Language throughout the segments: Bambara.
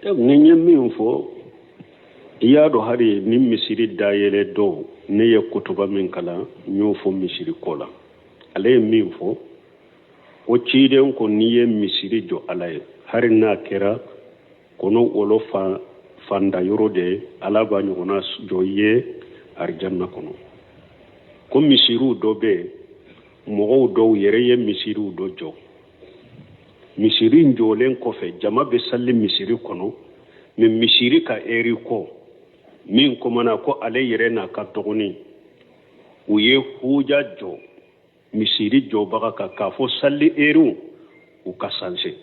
Ni n ye min fɔ, i y'a dɔn, hali ni misiri dayɛlɛ don, ne ye kutuba min kalan, n y'o fɔ misiri ko la. Ale ye min fɔ ko ciden ko n'i ye misiri jɔ Ala ye, hali n'a kɛra kɔnɔ wolo fanda yɔrɔ de ye, Ala b'a ɲɔgɔnna jɔ i ye arijanna kɔnɔ. Ko misiriw dɔ bɛ yen, mɔgɔw dɔw yɛrɛ ye misiriw dɔ jɔ. Misiri in jɔlen kɔfɛ, jama bɛ sali misiri kɔnɔ, mɛ misiri ka ɛri kɔ min kumana ko ale yɛrɛ n'a ka dɔgɔnin u ye huja jɔ misiri jɔbaga kan k'a fɔ sali ɛriw u ka sanse.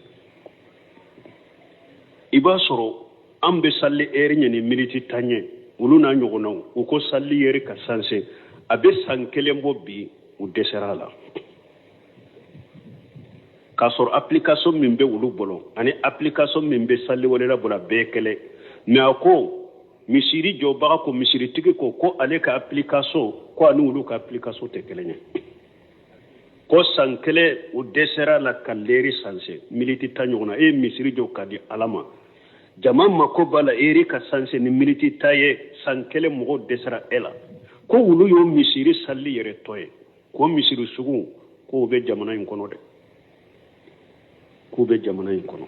I b'a sɔrɔ an bɛ sali ɛri ɲini miniti 10 ye, olu n'a ɲɔgɔnnaw u ko sali ɛri ka sanse. A bɛ san kelen bɔ bi, u dɛsɛra a la, k'a sɔrɔ application min bɛ olu bolo ani application min bɛ saliwelela bolo, a bɛɛ kelen. Mɛ a ko misiri jɔbaga ko, misiritigi ko ko ale ka application ko ani olu ka application tɛ kelen ye. Ko san kelen u dɛsɛra la ka leri sanse miniti 10 ɲɔgɔn na. E ye misiri jɔ ka di Ala ma, jama mako b'a la eri ka sanse ni miniti 10 ye, san kelen mɔgɔw dɛsɛra e la. Ko olu y'o misiri sali yɛrɛ tɔ ye. Ko misiri sugu k'o bɛ jamana in kɔnɔ dɛ, k'u bɛ jamana in kɔnɔ.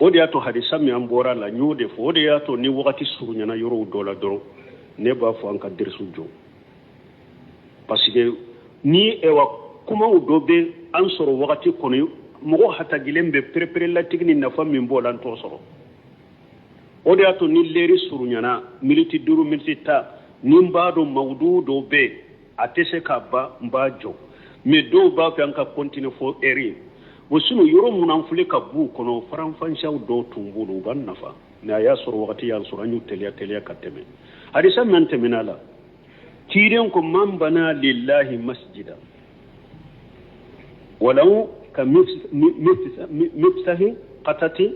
O de y'a to hadisa min an bɔra la, n y'o de fɔ. O de y'a to ni wagati surunyana yɔrɔw dɔ la dɔrɔn, ne b'a fɔ an ka derisu jɔ, parce que ni ɛwa kumaw dɔ bɛ an sɔrɔ wagati kɔnɔ, mɔgɔ hatagilen bɛ pereperelatigɛ ni nafa min b'o la, an t'o sɔrɔ. O de y'a to ni leri surunyana miniti 5, miniti 10, ni n b'a dɔn mawudu dɔ bɛ yen a tɛ se ka ban, n b'a jɔ. Mɛ dɔw b'a fɛ an ka continuer fo heure. O sinon yɔrɔ mun an filɛ ka b'u kɔnɔ, faranfasiyaw dɔw tun b'u bolo, u b'an nafa. Mɛ a y'a sɔrɔ wagati y'an sɔrɔ, an y'u teliya teliya ka tɛmɛ. Hadisa min tɛmɛna la, ciden ko man bana lillahi masjida walau ka mifsahi qatati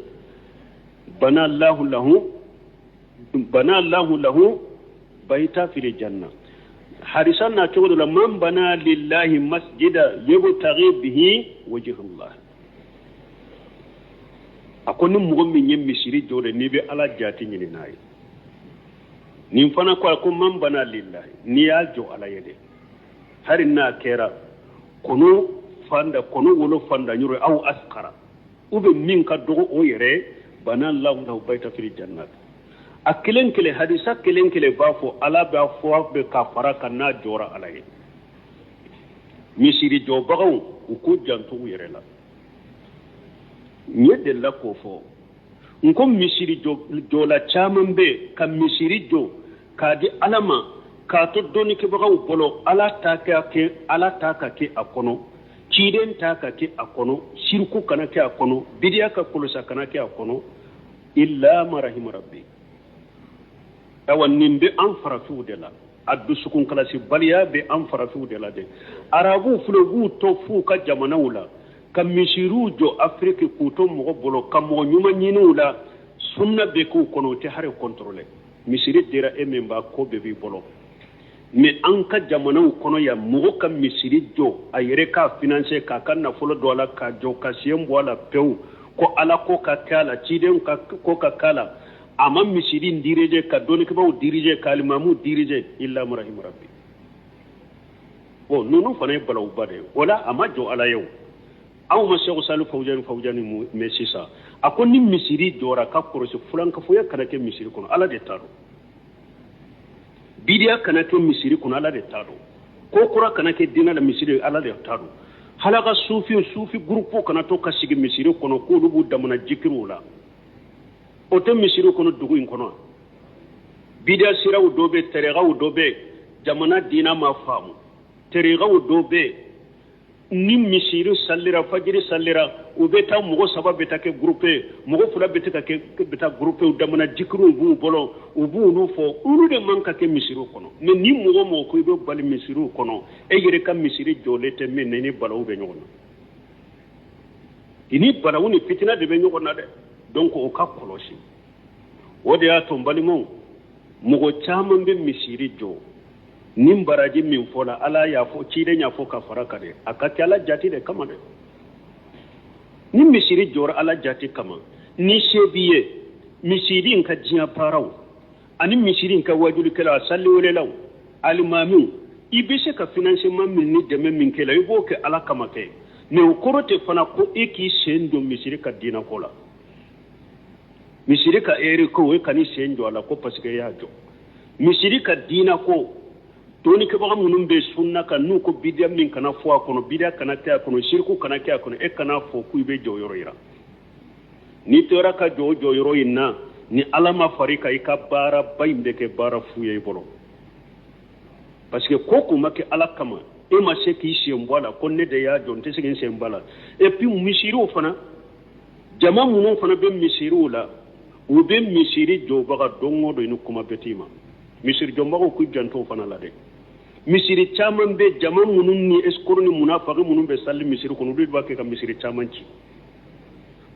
bana Allahu lahu bana Allahu lahu bayta fil janna. Hadisa na cogo dɔ la, man bana lillahi masjida yabtaghi bihi wajha Allah. A ko ni mɔgɔ min ye misiri jɔ de, n'i bɛ Ala jati ɲini n'a ye. Nin fana ko a ko man bana lillahi, n'i y'a jɔ Ala ye dɛ, hali n'a kɛra kɔnɔ fanda, kɔnɔ wolo fanda yɔrɔ, aw askara u bɛ min ka dɔgɔ o yɛrɛ, bana Allahu lahu bayta fil jannat. A kelen kelen hadisa kelen kelen b'a fɔ, Ala b'a fɔ a bɛ ka fara kan n'a jɔra Ala ye. Misiri jɔbagaw u k'u janto u yɛrɛ la. N ye delila k'o fɔ, n ko misiri jɔla caman bɛ ka misiri jɔ k'a di Ala ma, k'a to dɔnnikɛbagaw bolo, Ala ta ka kɛ, Ala ta ka kɛ a kɔnɔ, ciden ta ka kɛ a kɔnɔ, siriku kana kɛ a kɔnɔ, bidiya ka kolosa kana kɛ a kɔnɔ, illa ma rahima rabbi. Awa nin bɛ an farafinw de la, a dusukun kalasibaliya bɛ an farafinw de la dɛ. Arabuw filɛ, u b'u to f'u ka jamanaw la ka misiriw jɔ Afiriki k'u to mɔgɔ bolo, ka mɔgɔ ɲuman ɲini u la, sunna bɛ k'u kɔnɔ, u tɛ hali kɔntɔrɔlɛ. Misiri dira e min b'a ko bɛɛ b'i bolo. Mɛ an ka jamanaw kɔnɔ yan, mɔgɔ ka misiri jɔ a yɛrɛ k'a financer, k'a ka nafolo don a la, k'a jɔ ka sen bɔ a la pewu, ko Ala ko ka kɛ a la, ciden ka ko ka kɛ a la, a ma misiri diriger, ka dɔnnikɛbaaw diriger, ka alimamuw diriger, illa ma rahima rabbi. Bon, ninnu fana ye balawuba de ye. O la a ma jɔ Ala ye. O anw ma Sɛku Salihu Fawuzani mɛn sisan, a ko ni misiri jɔra ka kɔlɔsi fulankafoya kana kɛ misiri kɔnɔ, Ala de ta don. Bidiya kana kɛ misiri kɔnɔ, Ala de ta don. Ko kura kana kɛ diinɛ la misiri, Ala de ta don. Halaka sufi gurupu kana to ka sigi misiri kɔnɔ k'olu b'u damana jikiriw la, o tɛ misiri kɔnɔ dugu in kɔnɔ. Bidiya siraw dɔ bɛ, tɛrɛgaw dɔ bɛ, jamana diinɛ ma faamu, tɛrɛgaw dɔ bɛ. Ni misiri salira, fajiri salira, u bɛ taa mɔgɔ 3 bɛ taa kɛ gurupe ye, mɔgɔ 2 bɛ taa kɛ, bɛ taa gurupe, u damana jikiriw b'u bolo, u b'olu fɔ, olu de man ka kɛ misiriw kɔnɔ. Mɛ ni mɔgɔ mɔgɔ ko i bɛ bali misiriw kɔnɔ, e yɛrɛ ka misiri jɔlen tɛ min na, i ni balawu bɛ ɲɔgɔn na, i ni balawu ni fitina de bɛ ɲɔgɔn na dɛ. Donc o ka kɔlɔsi. O de y'a to n balimaw, mɔgɔ caman bɛ misiri jɔ ni baraji min fɔla, Ala y'a fɔ, ciden y'a fɔ ka fara kan dɛ, a ka kɛ Ala jati de kama dɛ. Ni misiri jɔra Ala jati kama, ni se b'i ye, Misiri in ka diɲɛ baaraw ani misiri in ka wajulikɛlaw, a saliwelelaw, alimamiw, i bɛ se ka financement min ni dɛmɛ min kɛ la, i b'o kɛ Ala kama kɛ. Mais o kɔrɔ tɛ fana ko e k'i sen don misiri ka diinɛko la, misiri ka ere ko e kan'i sen jɔ a la ko parce que e y'a jɔ. Misiri ka diinɛko, dɔnnikɛbaga minnu bɛ sunna kan, n'u ko bidiya min kana fɔ a kɔnɔ, bidiya kana kɛ a kɔnɔ, siriku kana kɛ a kɔnɔ, e kana fɔ ko i bɛ jɔyɔrɔ yira. N'i tora ka jɔ o jɔyɔrɔ in na, ni Ala ma far'i kan, i ka baaraba in bɛ kɛ baara fu ye i bolo, parce que ko kun ma kɛ Ala kama, e ma se k'i sen bɔ a la ko ne de y'a jɔ, n tɛ se k'i sen bɔ a la. Et puis misiriw fana, jama minnu fana bɛ misiriw la, u bɛ misiri jɔbaga don o don ni kuma bɛ t'i ma. Misiri jɔnbagaw k'u janto o fana la dɛ. Misiri caman bɛ, jama minnu ni escroc ni munafaki minnu bɛ sali misiri kɔnɔ, olu b'a kɛ ka misiri caman ci.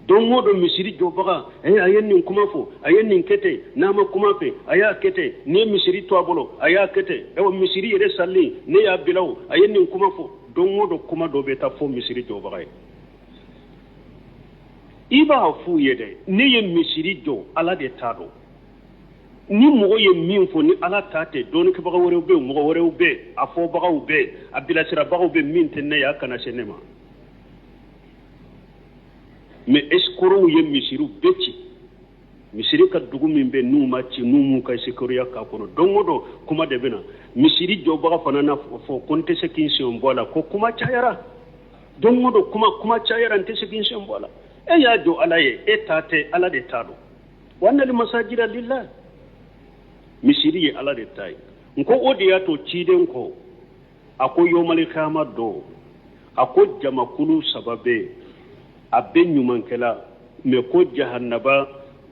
Don o don misiri jɔbaga, a ye nin kuma fɔ, a ye nin kɛ ten, n'a ma kuma fɛ, a y'a kɛ ten, n'i ye misiri to a bolo, a y'a kɛ ten, ayiwa misiri yɛrɛ sali ne y'a bila o, a ye nin kuma fɔ. Don o don kuma dɔ bɛ taa fɔ misiri jɔbaga ye. I b'a f'u ye dɛ, ne ye misiri jɔ, Ala de t'a dɔn. Ni mɔgɔ ye min fɔ ni Ala ta tɛ, dɔnnikɛbaga wɛrɛw bɛ yen, mɔgɔ wɛrɛw bɛ yen, a fɔbagaw bɛ yen, a bilasirabagaw bɛ yen, min tɛ ne ye, a kana se ne ma. Mais escrocs ye misiriw bɛɛ ci. Misiri ka dugu min bɛ n'u ma ci, n'u m'u ka escroya k'a kɔnɔ, don o don kuma de bɛ na. Misiri jɔbaga fana n'a fɔ ko n tɛ se k'i sen bɔ a la, ko kuma cayara. Don o don kuma cayara, n tɛ se k'i sen bɔ a la. E y'a jɔ Ala ye, e ta tɛ, Ala de ta don. Wa anna al-masajida lillah, misiri ye Ala de ta ye. N ko o de y'a to ciden ko, a ko yomali kiyama don, a ko jamakulu saba bɛ yen, a bɛ ɲumankɛla, mais ko jahanaba,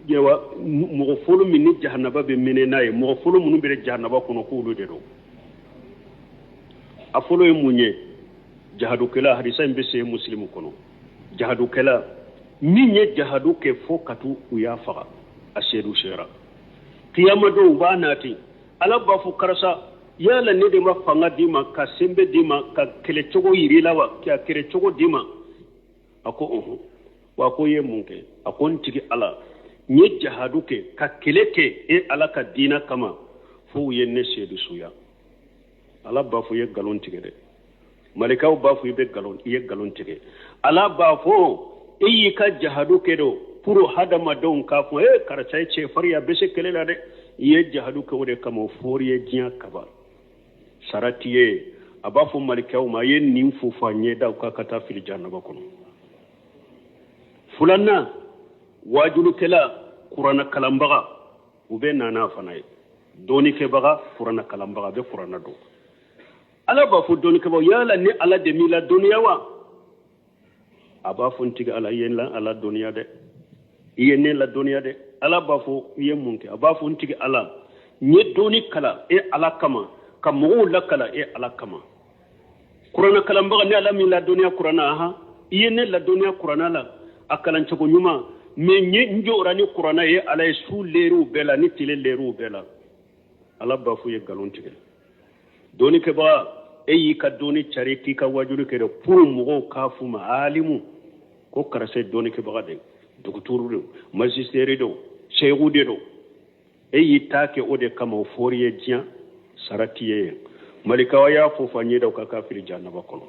mɔgɔ fɔlɔ min ni jahanaba bɛ minɛ n'a ye, mɔgɔ fɔlɔ minnu bɛ jahanaba kɔnɔ, k'olu de don. A fɔlɔ ye mun ye? Jahadukɛla. Hadisa in bɛ se musilimu kɔnɔ. Jahadukɛla min ye jahadu kɛ fo ka t'u u y'a faga, a seedu sera. Kiyama don u b'a nati, Ala b'a fɔ karisa, yala ne de ma fanga d'i ma, ka senbɛ d'i ma, ka kɛlɛcogo yir'i la wa, ka kɛlɛcogo d'i ma? A ko ɔhɔn. Wa ko i ye mun kɛ? A ko n tigi Ala, n ye jahadu kɛ, ka kɛlɛ kɛ e Ala ka diina kama, fo u ye ne seedu suya. Ala b'a fɔ i ye nkalon tigɛ dɛ. Malikaw b'a fɔ i ye nkalon tigɛ. Ala b'a fɔ e y'i ka jahadu kɛ dɛ pour hadamadenw k'a fɔ e karisa ye cɛfarin ye, a bɛ se kɛlɛ la dɛ. I ye jahadu kɛ o de kama, o fɔr'i ye diɲɛ kaba, sara t'i ye. A b'a fɔ malikaw ma, a ye nin fo f'a ɲɛdaw kan ka taa fili jahanaba kɔnɔ. Filanan, wajulukɛla, kuranna kalanbaga, u bɛ na n'a fana ye. Dɔnnikɛbaga, kuranna kalanbaga, a bɛ kuranna dɔn. Ala b'a fɔ dɔnnikɛbagaw, yala ni Ala de m'i la dɔnniya wa? A b'a fɔ n tigi Ala, i ye n la Ala dɔnniya dɛ, i ye ne la dɔnniya dɛ. Ala b'a fɔ i ye mun kɛ? A b'a fɔ n tigi Ala, n ye dɔnni kalan e Ala kama, ka mɔgɔw lakala e Ala kama. Kuranna kalanbaga, ne Ala min ladɔnniya kuranna, ahan, i ye ne ladɔnniya kuranna la, a kalancogo ɲuman, mais n ye n jɔra ni kuranna ye Ala ye su lɛriw bɛɛ la ni tile lɛriw bɛɛ la. Ala b'a fɔ i ye nkalon tigɛ. Dɔnnikɛbaga, e y'i ka dɔnni cari k'i ka wajuli kɛ dɛ pour mɔgɔw k'a f'u ma alimu, ko karisa ye dɔnnikɛbaga de ye, dɔgɔtɔrɔ de don, magistère de don, seyiku de don. E y'i ta kɛ o de kama, o fɔr'i ye diɲɛ, sara t'i ye yen. Malikaw y'a fɔ f'a ɲɛdaw ka k'a fili jahanaba kɔnɔ.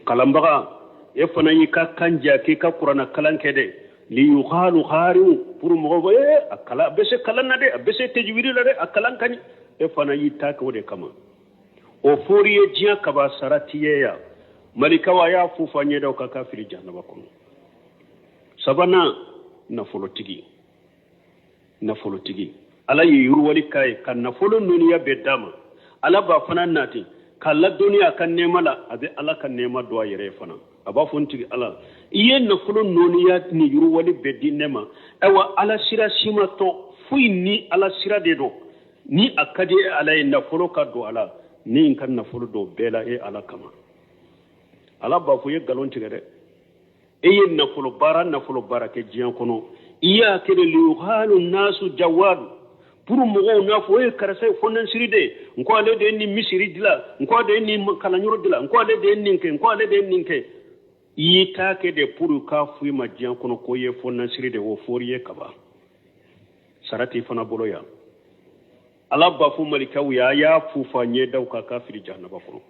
Kalanbaga, e fana y'i ka kan diya k'i ka kuranna kalan kɛ dɛ, liyukalu xaariw, pour mɔgɔw bɛ a kalan, a bɛ se kalan na dɛ, a bɛ se tɛjiwiri la dɛ, a kalan ka ɲi. E fana y'i ta kɛ o de kama, o fɔr'i ye diɲɛ kaba, sara t'i ye yan. Malikaw a y'a fɔ f'a ɲɛdaw ka k'a fili jahanaba kɔnɔ. Sabanan, nafolotigi. Nafolotigi, Ala ye yiriwali k'a ye ka nafolo nɔniya bɛɛ d'a ma. Ala b'a fana nati k'a ladɔnniya a ka nɛɛma la, a bɛ Ala ka nɛɛma don a yɛrɛ ye fana. A b'a fɔ n tigi Ala, i ye nafolo nɔniya ni yiriwali bɛɛ di ne ma, ayiwa Ala sira si ma tɔ foyi ni Ala sira de don. Ni a ka di e Ala ye nafolo ka don a la, ne ye n ka nafolo don bɛɛ la e Ala kama. Ala b'a fɔ i ye nkalon tigɛ dɛ, e ye nafolo baara nafolo baara kɛ diɲɛ kɔnɔ, i y'a kɛ de liyukalu nasu jawadu, pour mɔgɔw n'a fɔ e karisa ye fɔndansiri de ye, n ko ale de ye nin misiri dilan, n ko ale de ye nin kalanyɔrɔ dilan, n ko ale de ye nin kɛ, n ko ale de ye nin kɛ. I y'i ta kɛ de pour k'a fɔ i ma diɲɛ kɔnɔ ko i ye fɔndansiri de ye, o fɔr'i ye kaban. Sara t'i fana bolo yan. Ala b'a fɔ malikaw ye, a y'a fufu a ɲɛdaw kan k'a fili jahanaba kɔnɔ.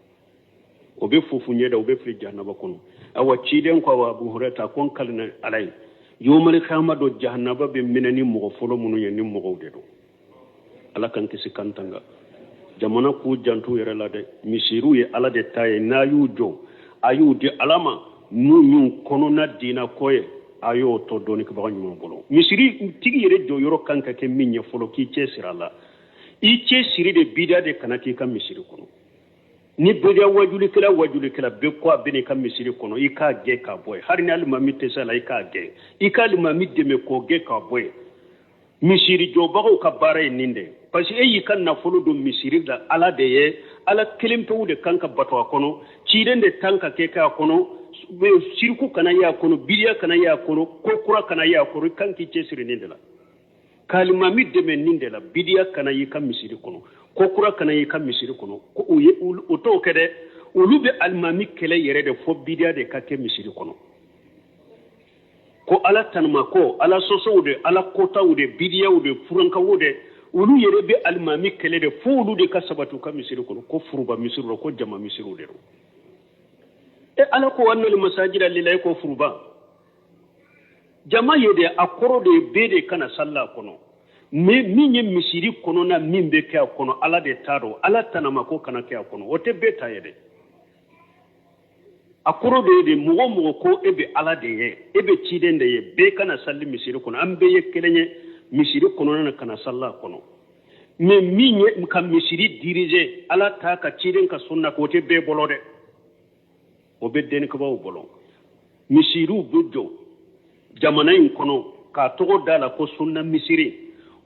O bɛ fufu ɲɛda, o bɛ fili jahanaba kɔnɔ. Awa ciden ko awa Abu Hurayra ko n kalina Ala ye, yomali kiyama don jahanaba bɛ minɛ ni mɔgɔ fɔlɔ minnu ye, ni mɔgɔw de don. Ala k'an kisi k'an tanga. Jamana k'u janto yɛrɛ la dɛ. Misiriw ye Ala de ta ye, n'a y'u jɔ a y'u di Ala ma, n'u y'u kɔnɔna diina ko ye, a y'o to dɔnnikɛbaga ɲuman bolo. Misiri tigi yɛrɛ jɔyɔrɔ kan ka kɛ min ye fɔlɔ, k'i cɛ siri a la. I cɛ siri de bida de kana k'i ka misiri kɔnɔ. Ni bida wajulikɛla wajulikɛla bɛ ko a bɛ n'i ka misiri kɔnɔ, i k'a gɛn k'a bɔ yen. Hali ni alimami tɛ se a la, i k'a gɛn. I ka alimami dɛmɛ k'o gɛn k'a bɔ yen. Misiri jɔbagaw ka baara ye nin de ye, parce que e y'i ka nafolo don misiri la Ala de ye, Ala kelen pewu de kan ka bato a kɔnɔ, ciden de tan ka kɛ k'a kɔnɔ, siriku kana ye a kɔnɔ, biriya kana ye a kɔnɔ, ko kura kana ye a kɔnɔ. I kan k'i cɛsiri nin de la, k'alimami dɛmɛ nin de la. Bidiya kana y'i ka misiri kɔnɔ, ko kura kana y'i ka misiri kɔnɔ. Ko o ye o t'o kɛ dɛ, olu bɛ alimami kɛlɛ yɛrɛ de fo bidiya de ka kɛ misiri kɔnɔ. Ko Ala tanuma ko Ala sɔsɔw de, Ala kotaw de, bidiyaw de, furankaw de, olu yɛrɛ bɛ alimami kɛlɛ de fo olu de ka sabati u ka misiri kɔnɔ. Ko furuba misiriw la, ko jama misiriw de don. E Ala ko annal masajida lillahi, ko furuba jama ye de, a kɔrɔ de ye bɛɛ de kana salla a kɔnɔ. Mais min ye misiri kɔnɔna min bɛ kɛ a kɔnɔ, Ala de t'a dɔn. Ala tanama ko kana kɛ a kɔnɔ, o tɛ bɛɛ ta ye dɛ. A kɔrɔ de ye de, mɔgɔ mɔgɔ ko e bɛ Ala de ye, e bɛ ciden de ye, bɛɛ kana sali misiri kɔnɔ, an bɛɛ ye kelen ye misiri kɔnɔna na, kana sali a kɔnɔ. Mais min ye ka misiri diriger Ala ta ka ciden ka sunna k'o tɛ bɛɛ bolo dɛ, o bɛ dɔnnikɛbaaw bolo. Misiriw bɛ jɔ jamana in kɔnɔ k'a tɔgɔ da la ko sunna misiri,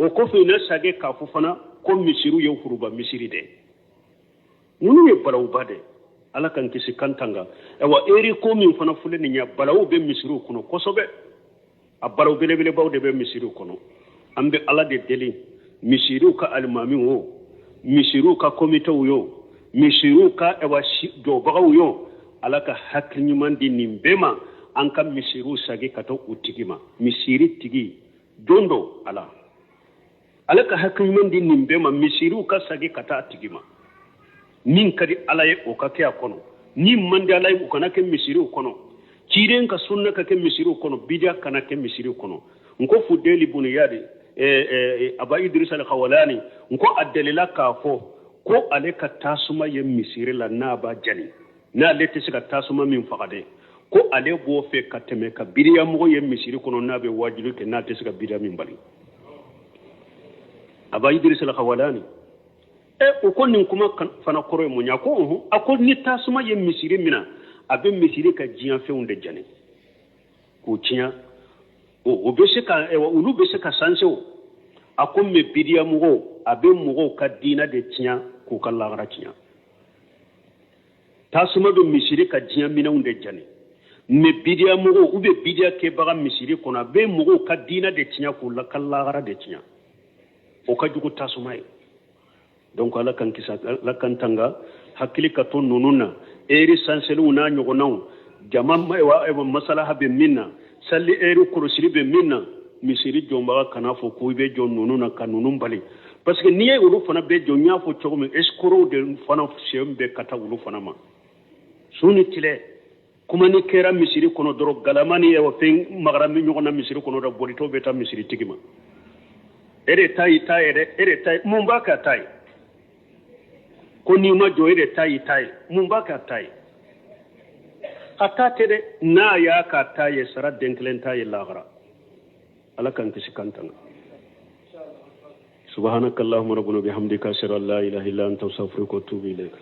o kɔfɛ i na sage k'a fɔ fana ko misiriw ye furuba misiri de. Ninnu ye balawuba de, Ala k'an kisi k'an tanga. Ayiwa eri ko min fana filɛ nin ye, balawu bɛ misiriw kɔnɔ kosɛbɛ, a balawu belebelebaw de bɛ misiriw kɔnɔ. An bɛ Ala de deli, misiriw ka alimamiw o, misiriw ka komitew yo, misiriw ka ayiwa jɔbagaw yo, Ala ka hakili ɲuman di nin bɛɛ ma. An ka misiriw sagi ka taa u tigi ma. Misiri tigi don dɔ Ala, Ala ka hakili ɲuman di nin bɛɛ ma. Misiriw ka sagi ka taa a tigi ma. Min ka di Ala ye o ka kɛ a kɔnɔ, min man di Ala ye o kana kɛ misiriw kɔnɔ. Ciden ka sunna ka kɛ misiriw kɔnɔ, bidiya kana kɛ misiriw kɔnɔ. N ko Fudeli bun Iyadi, Aba Idris al-Khawalani, n ko a delila k'a fɔ ko ale ka tasuma ye misiri la n'a b'a jani, n'ale tɛ se ka tasuma min faga dɛ, ko ale b'o fɛ ka tɛmɛ ka biriya mɔgɔ ye misiri kɔnɔ n'a bɛ wajuli kɛ, n'a tɛ se ka biriya min bali. Aba Idris al-Khawalani, o ko nin kuma fana kɔrɔ ye mun ye? A ko ɔhɔn, a ko ni tasuma ye misiri minɛ, a bɛ misiri ka diɲɛfɛnw de jani k'o tiɲɛ, o bɛ se ka olu bɛ se ka sanse o. A ko mɛ bidiya mɔgɔw, a bɛ mɔgɔw ka diinɛ de tiɲɛ k'u ka lahara tiɲɛ. Tasuma bɛ misiri ka diɲɛ minɛnw de jani, mɛ bidiya mɔgɔw u bɛ bidiya kɛbaga misiri kɔnɔ, a bɛ mɔgɔw ka diinɛ de tiɲɛ k'u ka lahara de tiɲɛ. O ka jugu tasuma ye. Donc Ala k'an kisi, Ala k'an tanga, hakili ka to ninnu na. Eri sanseliw n'a ɲɔgɔnnaw, jama masalaha bɛ min na, sali eri kɔlɔsili bɛ min na, misiri jɔnbaga kana fɔ ko i bɛ jɔ ninnu na ka ninnu bali, parce que n'i ye olu fana bɛ jɔ, n y'a fɔ cogo min, escrocs de fana sen bɛ ka taa olu fana ma. Su ni tile kuma ni kɛra misiri kɔnɔ dɔrɔn, galama ni fɛn magara min ɲɔgɔn na misiri kɔnɔ dɔrɔn, bolitɔ bɛ taa misiri tigi ma. E de ta y'i ta ye dɛ, e de ta ye, mun b'a kɛ a ta ye? Ko n'i ma jɔ e de ta y'i ta ye, mun b'a kɛ a ta ye? A ta tɛ dɛ, n'a y'a k'a ta ye, sara den kelen ta ye lahara. Ala k'an kisi k'an tanga. Subhanaka Allahumma rabbana bihamdika, ashhadu an la ilaha illa anta, astaghfiruka wa atubu ilayk.